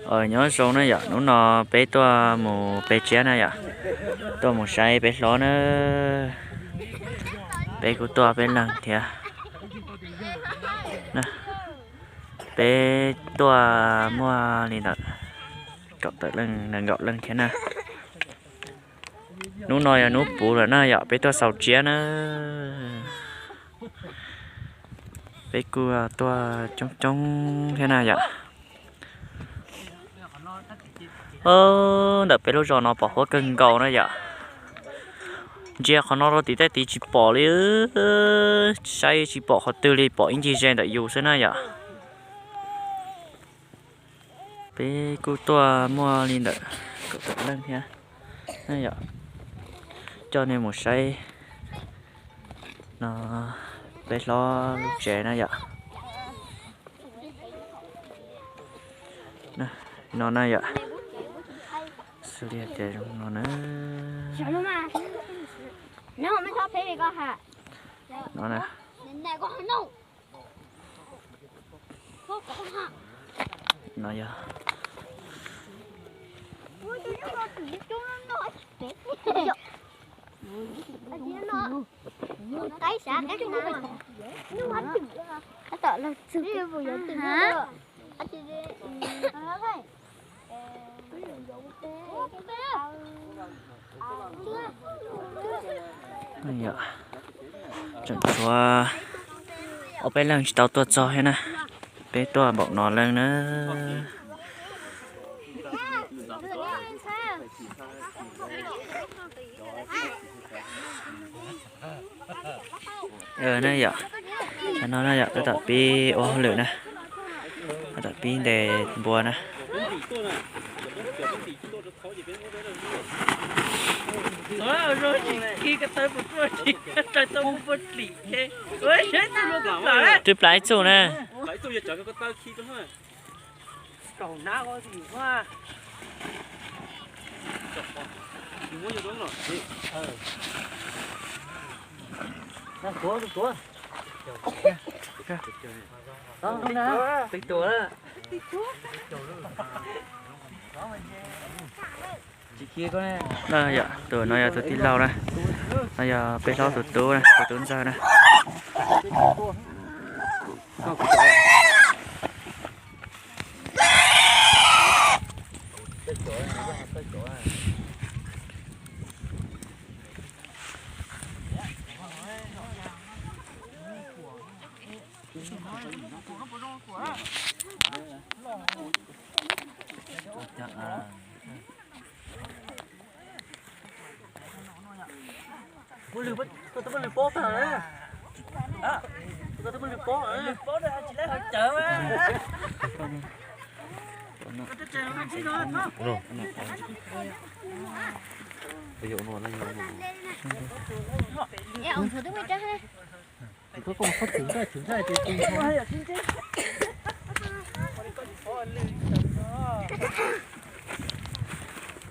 Nyob zoo na yom, hnub no peb tuaj mus pem tsiab na yom, tuaj mus saib peb hlob na. Peb kuj tuaj peb leeg thiab. Peb tuaj muaj li ntawm kaum tawm leej, nees nkaum leej thiab na. Hnub no yog hnub puv lawm na yom, peb tuaj xaus tsiab na. Peb kuj tuaj coob coob thiab na yom. Ntawm peb lub zos no pom huab kawg nkaus na yom. Ntsia qhov no rau tim tej tid tsis pom li, saib tsis pom qhov twg li, pom ib ncig ze ntawm yus xwb na yom. Peb kuj tuaj muaj li ntawm kaum tawm leej thiab na yom, coj nej mus saib no, peb hlob lub tsev na yom. No na yom, xws li tias zoo no na. No na. No yog Tseem tshuav ob peb leeg tsis tau tuaj txog thiab na, peb tuaj npaum no leej na. Na yom, no na yom, tab tom pib ua hauj lwm na, tab tom pib ntes npua na. Twb plam ib txuj na. Yog, tus no yog tus tij laug na, no yog peb hlob tus tub na, tus tub ntxawg na.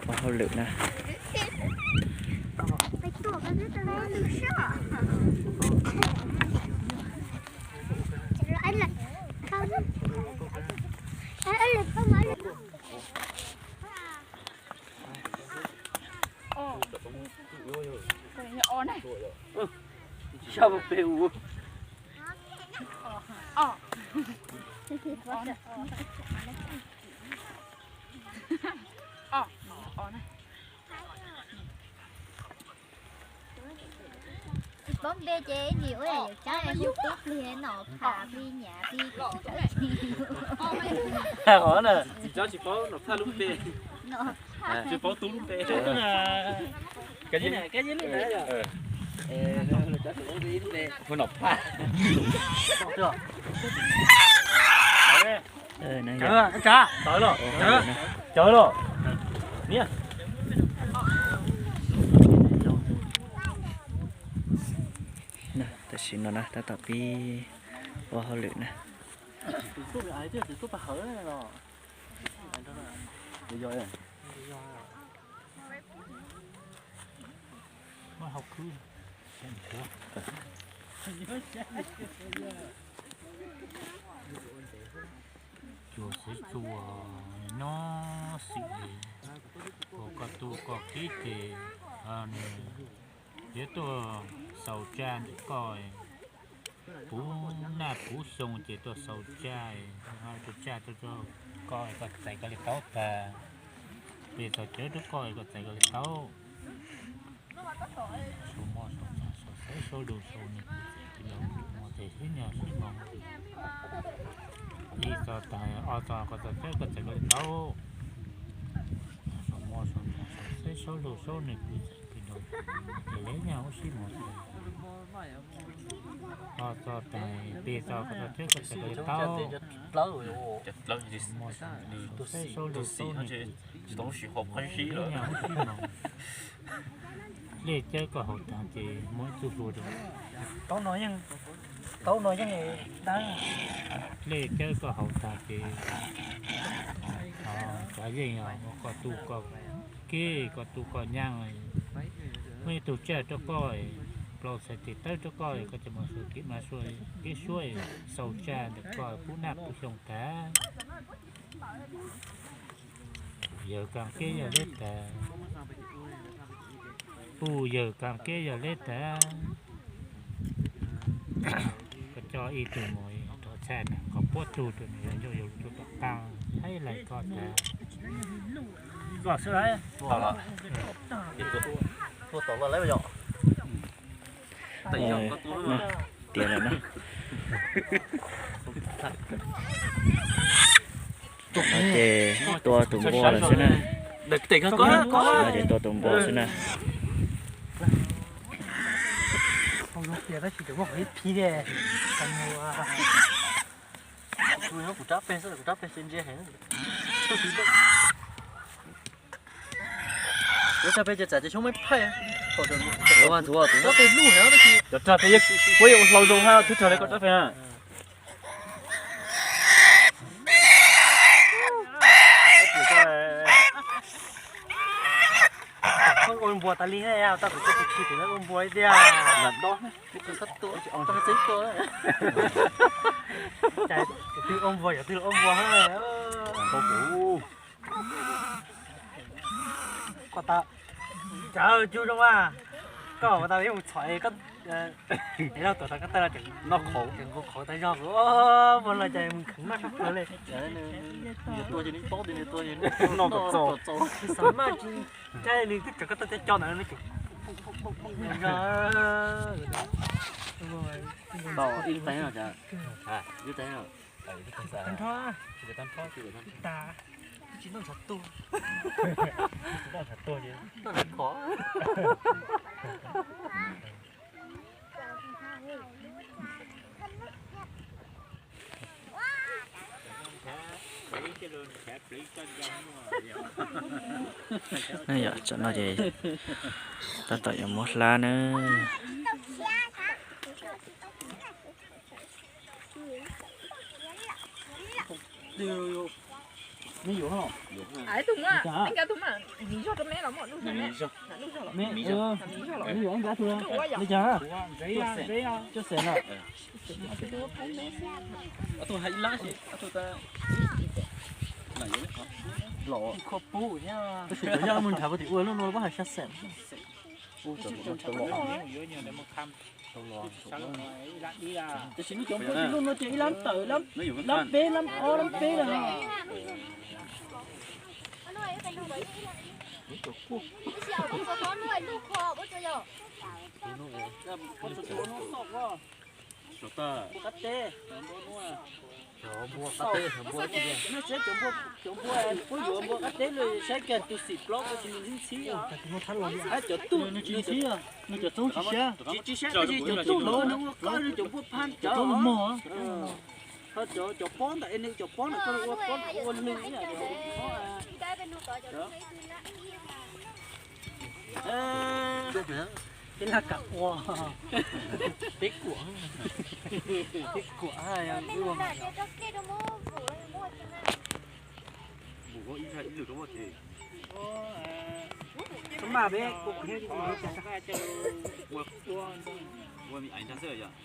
Ua hauj lwm na. Tsis paub npe ces ib ntsis ua yam yawm tsab hu tub plig nom phaj plig nyam plig. Tsis paub nom phaj lub npe, tsis paub tub lub npe. Hu nom phaj. Tam sim no na tab tom pib ua hauj lwm na. Koj kib ces nws yuav tuaj xaus tsaj ntawm koj, puv naj puv xyoo ces tuaj xaus tsaj, tus tsaj tuaj rau koj, koj txais koj li paub tag, pes txog cawv rau koj, koj txais koj li paub. Sau mob sau ntxhov sau xaiv sau lus sau nws kuv txais pem rau mus ces sib nyog sib moos. Ib txog tag ob txog koj txog cawv koj txais koj li paub. Sau mob sau ntxhov sau xaiv sau lus sau nws kuv txais pem rau ces sib nyog sib moos. Ob txog tag peb txog koj txog cawv koj txais koj li paub. Sau mob sau ntxhov sau xaiv sau lus sau nws kuv txais pem rau ces sib nyog sib moos. Dlej cawv koj haus tag ces muaj ib tug hlua rau. Taub no yeej, taub no yeej dab. Dlej cawv koj haus tag ces tsav yeej os, koj tu koj kev, koj tu koj nyaab, muaj ib tug tsaj rau koj, plaub txhais tes tawb rau koj, koj coj mus kev mas kev suab, xaus tsaj ntawm koj puv naj puv xyoo tag. Puj yawg kaam kev yog leb tag, puj yawg kaam kev yog leb tag. Koj coj ib tug mus rov txhaj na, koj puab tug rau nws yog nyuj yog lus rau tom qab, haib lais koj tag. Koj xwb lawm. Tuaj tom los lawm yom. Tias lawm na. Ces tua tus npua lawm xwb na. Ces tua tus npua xwb na. Tab sis kuv rab peg xwb, kuv rab peg xwb ntsia heev. Kuv rab peg ces txawm ces xyoob me phaij. Rab peg lub heev tab sis. Cov rab peg puab yuav ua hlau zoo hab, twb rag li koj rab peg na. Ua npua tas li, tau kuv tsis ua npua ib tiag. Twb ua npua, yog twb ua npua. Koj tas, cas cub zoo mas, koj ua tau ib mus txhom, es Lauj Tuam tau koj tawg los tseem noj qhauv, tseem nqus qhauv tas zog kuv, muag los cas mus kheev noj sab plawv li. Nws tua ces nws paub tias nws tua noj kom txaus. Xav mas tsis, ntshe nws twb tseem koj tawg cov co ntawd nws tseem tau ib teg no, ib teg no. Tag nrho, tag, tsis noj ntshav tuag. Tsis noj ntshav tuag, noj ntshav khov. Yog tsam no ces tab tom yuav muab hlab na. Tab sis cov yaj mus nrhav kuv tim ua lub no pab hais sab xeem. Tiam sis lub cov npua ces lub no ces ib lab tawm, lab peb, lab ob, lab peb lawm. Cov npua, cov npua puab yuav npua qab teb lawm saib kiag tus xim plaub ua tsis nws ntxhib ntxhib os. Hab cov tuj, nws tsis ntxhib, nws cov txoob tsis siab. Tsis siab tab sis cov tuj nws ua qab, nws cov npua phab cov mog. Ho cov pob ntawm es nws cov pob ntawm koj ua pob ua lwg ib yam. Peb laj kam ua, peb kuam, peb kuam.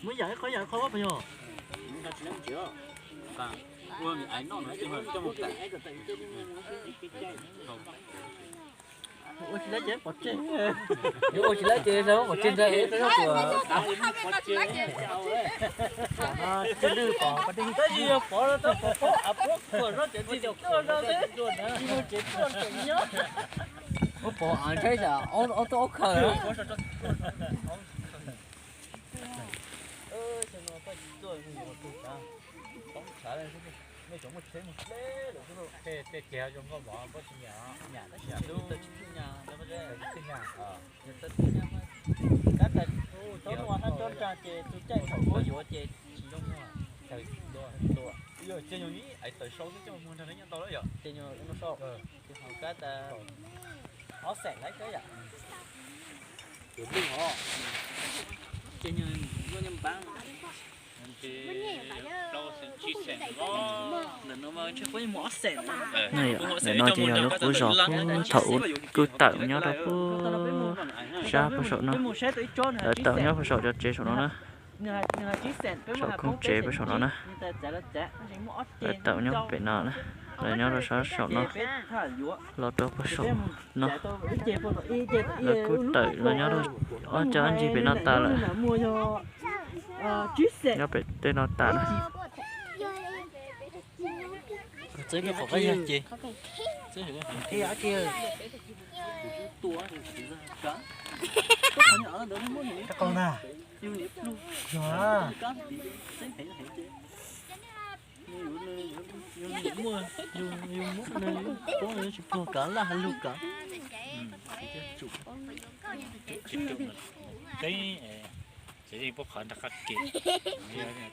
Muab yam ib qho yam ib qho pab yog. Ua tsis laib ces pov tseg. Yuav ua tsis laib ces pov tseg ntag, rau yob puas. Tab sis yog pov los tab pov pov av puab khuam zoj cov ntsis tuaj zoj xwb, tsis muaj tsev tuaj tseem nyob. Ua pov av tshaib xyov ob tug aub khaws. Tej ces zoo nkauj mov poj tsis nyiam, nyiam tab sis yus twb nyas, kab tas thaum nua hab tsob ntsa ces tus caij thaum puab yuav ces tsis zoo muag. Yog ces yus ib aiv tawm sau xwb coj muag nrog nws nyob tau lawm yom. Ces yus ua sau, ces hauv kab tas ob xeem lawm kawg yom. Ces yus nyob nyob npaab. Ntawm no mas ntshe puab muaj ob xeem. Ntawm no ces yog lub qub zos kuj thaum ub kuj tawm nyob rau puag sab puag saum no. Lawv tawm nyob puag saum cov tsev saum no na. Saum koob tsev puag saum no na. Lawv tawm nyob pem no na. Lawv nyob rau sab saum no los rau puag saum no. Lawv kuj tawm los nyob rau ob cov ncig pem no tas lawm. Nyob pem tej no tas na. Tsev yeej pub qhov nrog qab ke,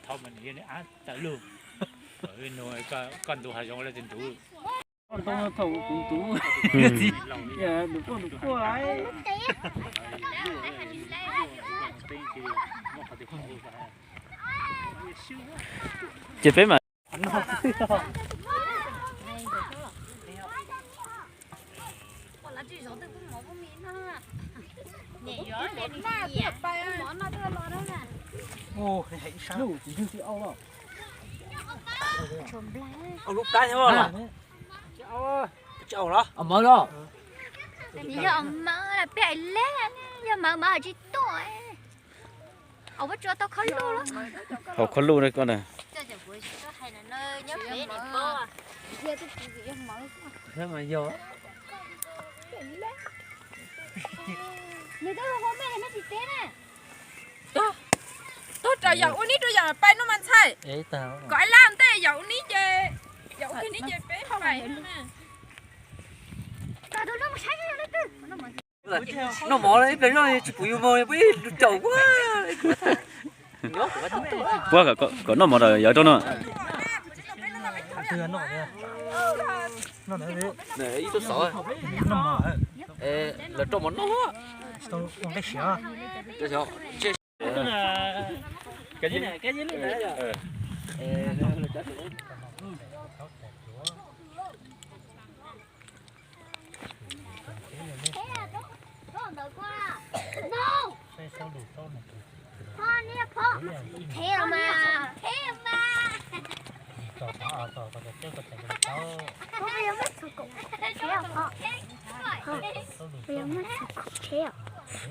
thaub mas nws yeej ab tawm lug. Nug koj ntu hav zoov lawv tus ntu. Thaum kuv ntu, ntu kuaj ntu kuaj. Ces peb mas Au lub plab thiab. Tsis au los? Yog mawv peb hais leb, yog mawv mawv tsis tuaj. Au, ua tsuav tau khov luj los? Hauv khov luj na koj na. Nws twb hu mej no tsis teb na. Tuag ras yam ua nib rau yam pais no mas ntxhais. Kom ai lab ntej yam ua nib ces, yam ua nib ces peb pais no na. Noj mov ib pliag zoj tsis pum yus mog, peb lug caum ua. Puab kom noj mov rau yawg rau no. Ib tug xauv, lawv rau mov noj.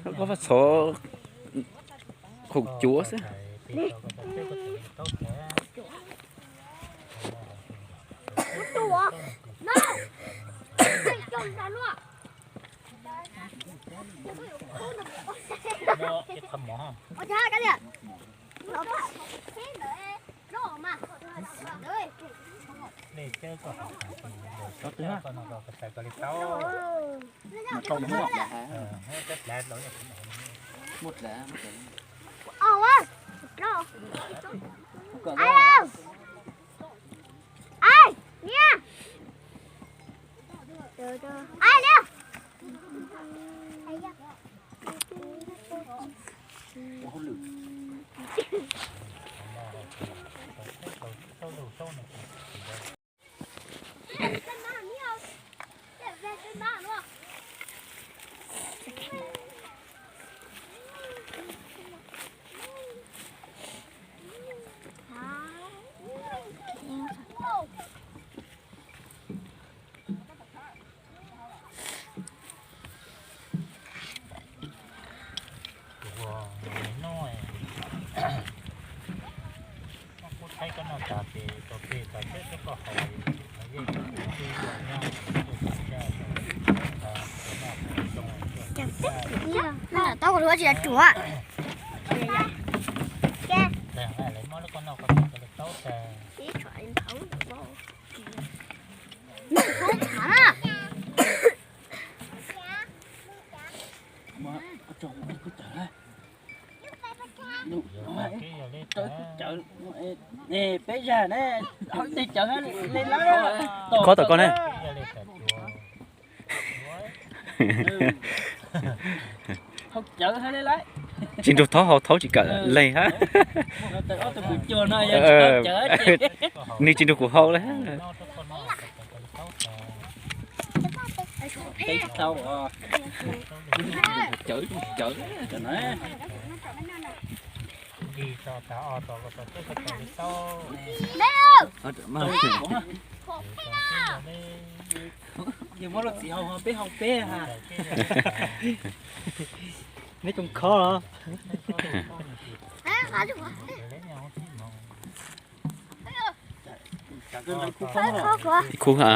Koj vaj txhov khoom cuav xwb. Tau kuv tsis tsuav. Peb zag ne, hauv tej cawv le lab. Khob tom koj ne. Hauv cawv le lab. Tsis nrug thaub hau, thaub tsis kam leeg hab. Ob tug kwv cuag no yog tsis tau cawv ces nws tsis nrug kuv hau le. Tau cawv, cawv. Yog muab lub txiv hau peb hau peb ha. Neb too khov los. Khub ha.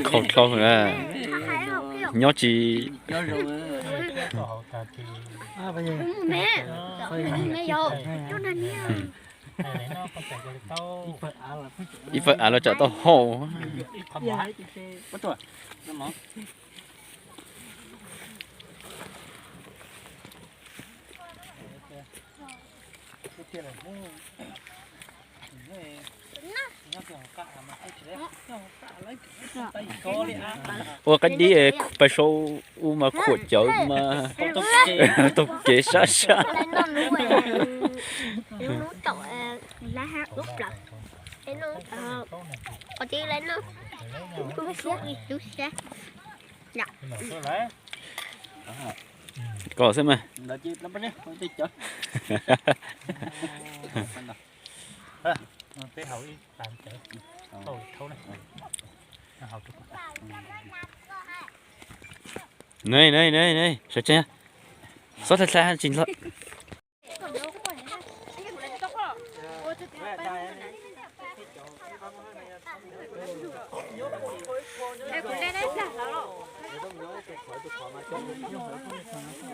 Khau dlhau na. Nyob tsis. Ib fawm av los tsam tau hau. Ua qaib dib pais sau u mas khuam cawv mas taug kev sab sab. Koj xwb mas. Neb, neb, neb, sawv tsees, xob thaij thaij tsis nlog.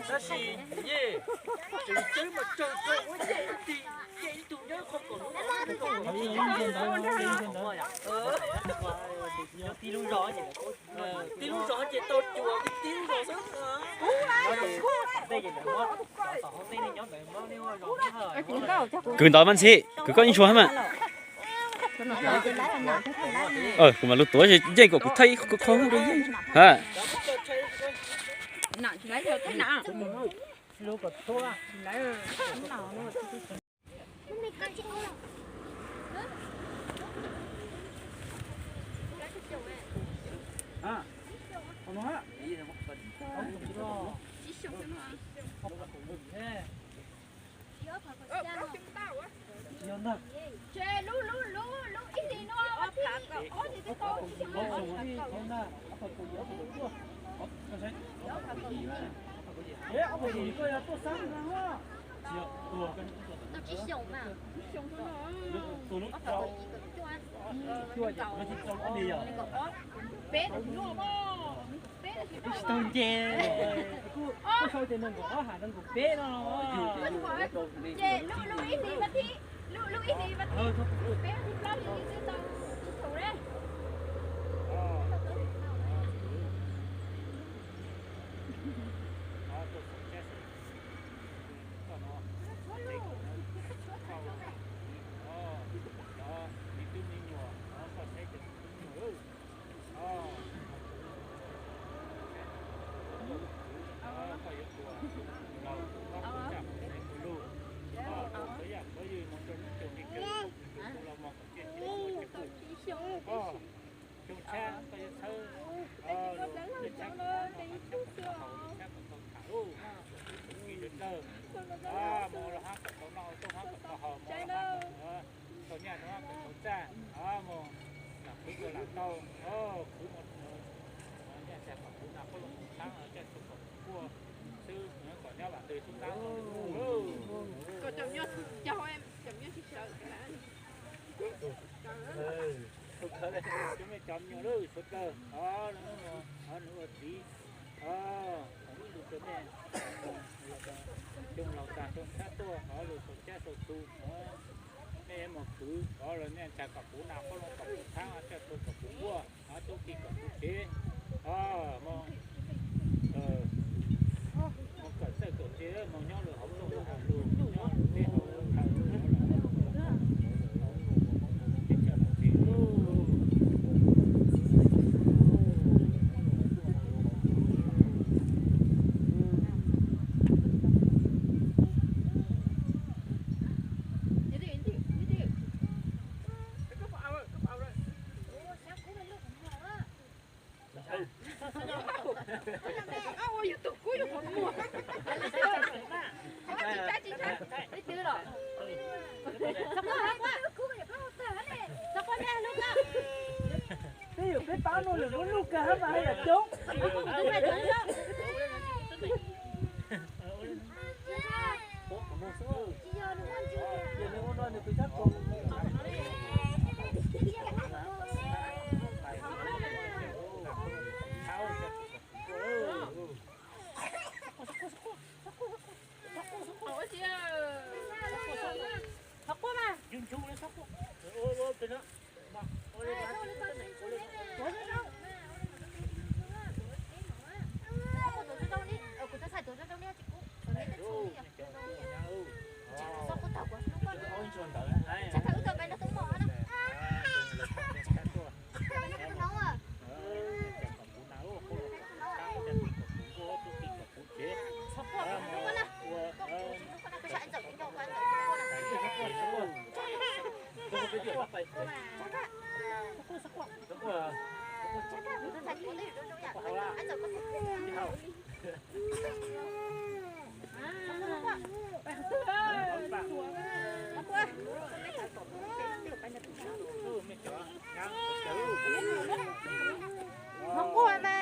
Tab sis yej, tseem tsawg mas tsawg, ua yam ib tug, yej ib tug nyob qhov kom lub, tib lub zos ces tau cuag tib lub zos xwb. Kwv ntawd mas ntxhi, kwv koj yeej tshuav mas. Kuv mam lug tuav yeej kom kuv thaij ib qho rau yeej ha. Ces lub, lub, lub, lub ib hlis no, ob hlis twb tau. Tsis tau nce. Ces lub, lub ib hlis mas thiaj, lub, lub ib hlis mas thiaj, peb hlis plaub hlis twb tau ib thoom ne. Xyoo tshab koj yuav txhawb, tshab kom tau tham, tshab kom tau tham, mus los hab kom tau noj, tau hab kom tau haus, mus los hab kom tau nyaj, tau hab kom tau txaj, mus lam khwv kom lam tau, khwv mus nyaj Cov kom kuv na, koj los kuv txhab, coj tus kom kuv kuaj xwb, kom nyob vam ntsws xub ntab. Kom cov nyob caug, cov nyob tsis sawv. Tus mej cov me nyuam lawm suav dlawg, o, nws ua txiv, o, ib lus rau mej, xyoo laus tag xyoo tshiab tuaj, o, lug sau cab sau txhu, o, mej yuav mus khwv, o, los mej ntshai kom kuv na, koj los kom kuv txhab, coj tus kom kuv kuaj, o, tub ki kom kuv tsev, o, mus, mus kawm txawj kawm ntse, mus nyob lug hauv rooj hauv hav lug, nyob lug teb hauv thawj, teb chaws los tsev. Peb yuav peb pab nuj lwm lub nuj kawg hab mas haj yam coob. Yog nws ua no nws pes tsawg kaum. Qhov quaj mas. Tuav zoo zoo li, kuv txhais tuav zoo zoo li, tsis kub, kuv neb tej txhua li yom, zoo zoo li. Tsis tau xav kuv tau kuv hnub koj, tsis tau wb tau peb nrog tub mom na. Peb nrog tub mom. Txhob quaj, hnub koj na, koj ntxawm ntxov ntxov na. Hnub koj na.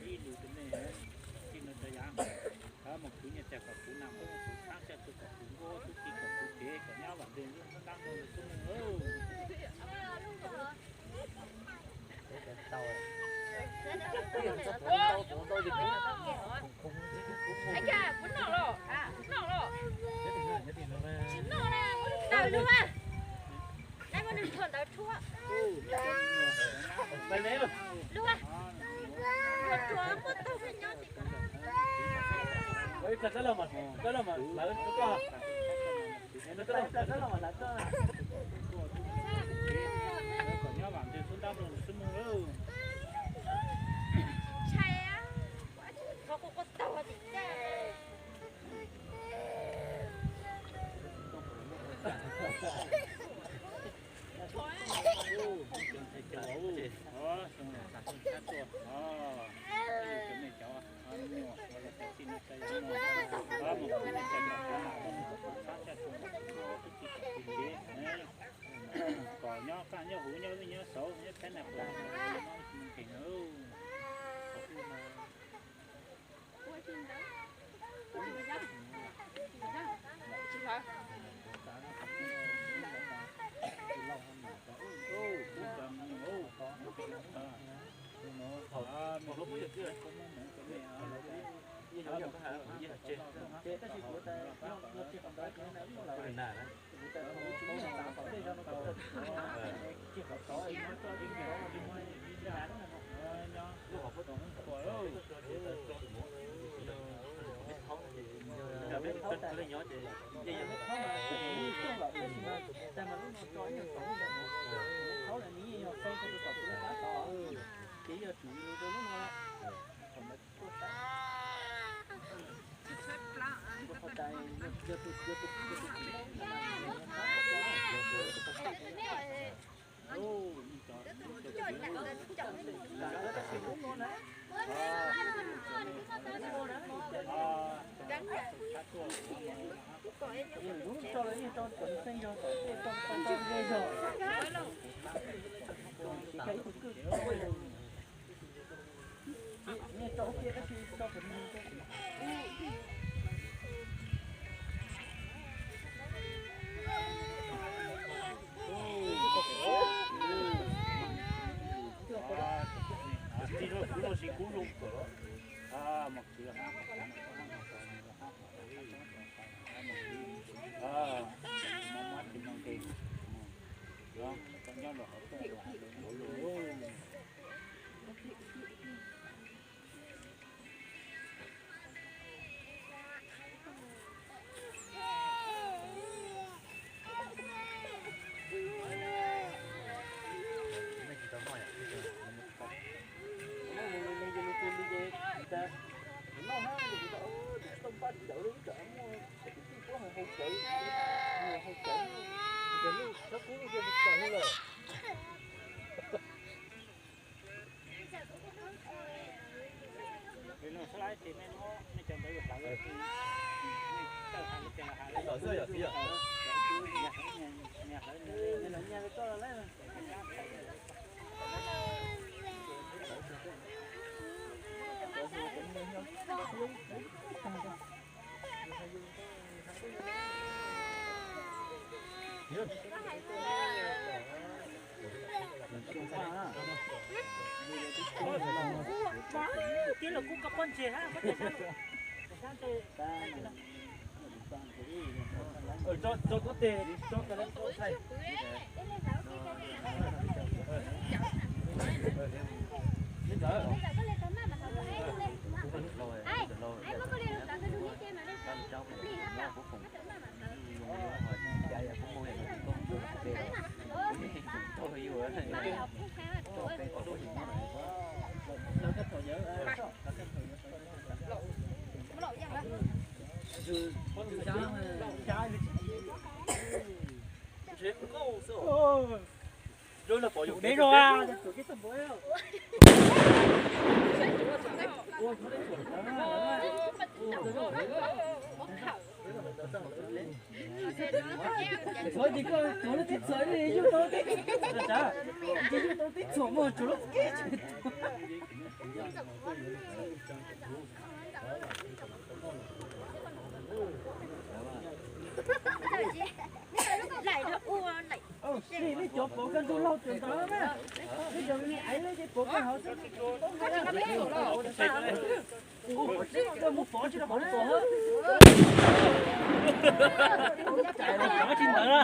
Ib lus rau mej, txij no rau yav, mus khwv nyiaj txiag kom kuv, nas koob kuv, txhab txhua tus kom kuv, nkuaj tub ki kom kuv, tsev kom nyob vam ntsws xub ntab rau xub nub. Kuv noj los, noj los, tsis noj na, ntawd lub a, nai muab nws rhuav ntawd rhuav. Lub a, rhuav rhuav muab taug peb nyob tim ko. Kom nyob vam ntsws xub ntab rau xub nub. Ntshai, qhov kuv quaj taug tim teb. Kom nyob kaj nyob huv nyob vij nyob saud nyob thab na puas nkeeg na. Tib los kuj koj pob ntseg ha. Tso koj tes, tso koj tes. Ua ces koj tuav lub teb txhua, yug tau teb txhua, yug tau teb txhua mas tsuav lub teb txhua. Nej cov pov koj ntug laug tseem ntawd na, nej cov me aiv ne ces pov koj hauv xwb. Mus pov tsis rau hauv pov. Cais los pov tsis ntawd.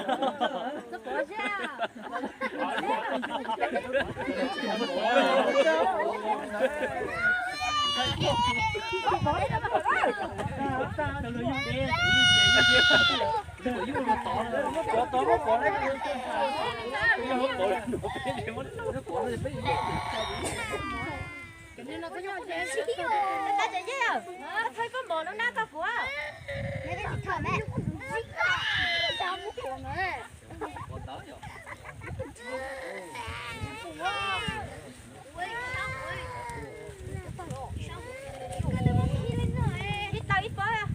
Ib tau ib pob.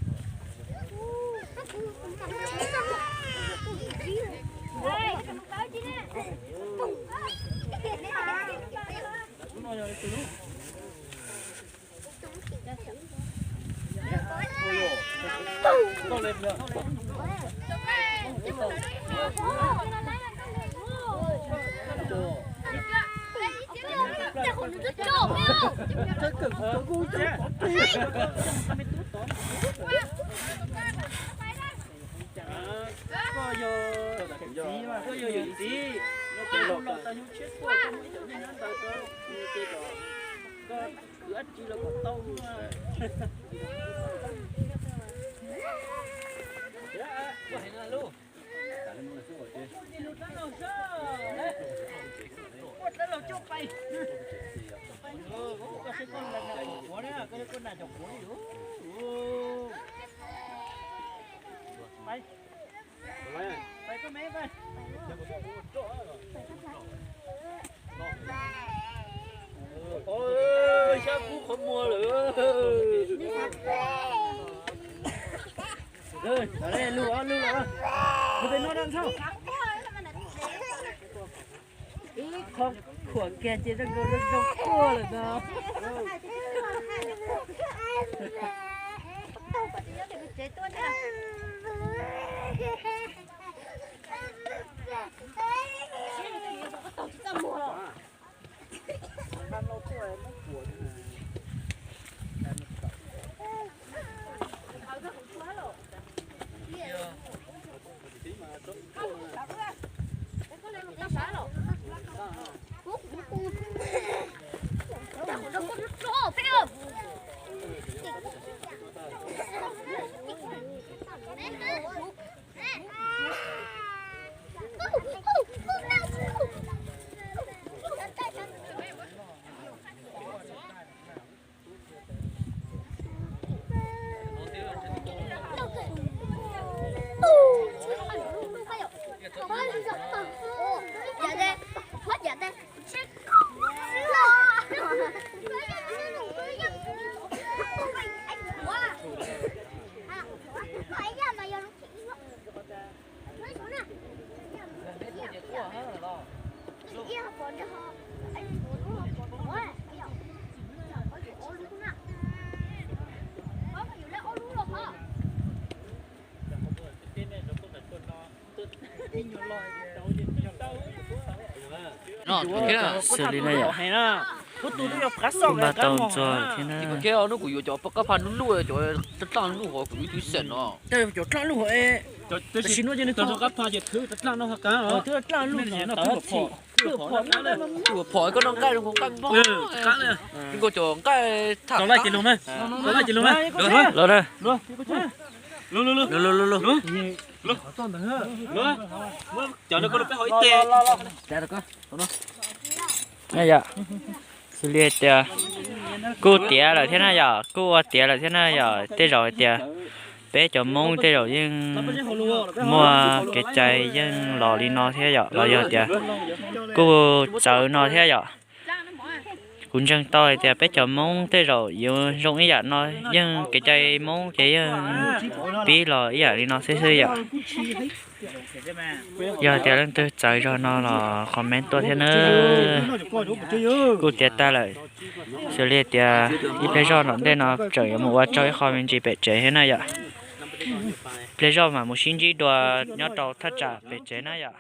Koj yog txiv, koj yog yawm txiv, koj los tau nyuj tshiab tuaj, koj muaj ib co nyuj nyob ntawd, koj kwv dab tsi los kom tau. Ua, xyab kub qhov muag lawm. Lug, lug, lug. Ib qho Kuam kiag ces zoo nkaus zoo zoo quaj lawm no. Xws li no yom, kuv npaj tau ntxuag thiab na. Hnub kuv yuav cov poj kab pha lub luj, cov dlaj luj hov kuv ib tug xeem no. Cov dlaj luj hov, tab sis no ces nws tau dlaj no, dlaj luj no, tus phom koj noj nqaij zoo nkaus nqaij npog, zoo nkaus cov nqaij tham. Los na. Cov no koj peb hov ib teg. Yom, xws li hais tias kuj tiav lawm thiab na yom, kuj ua tiav lawm thiab na yom. Tej zaum hais tias peb cov Hmoob tej zaum yeej muaj kev cai yeej los li no thiab yom, los yog tias kuj txawv no thiab yom. Kuv ntseeg tau hais tias peb cov Hmoob tej zaum yuav zoo ib yam no, yeej kev cai Hmoob ces yeej pib los ib yam li no xwb xwb yom. Yog tias leej twg txawv zog no los comment tuaj thiab nawb. Kuj tiav tag lawm, xws li tias ib pliag zoj tom ntej no tseem yuav mus ua tsaug ib qho me ntsis pem tsev thiab na yom. Pliag zoj mam mus sib ntsib dua nyob rau thaj tsam pem tsev na yom.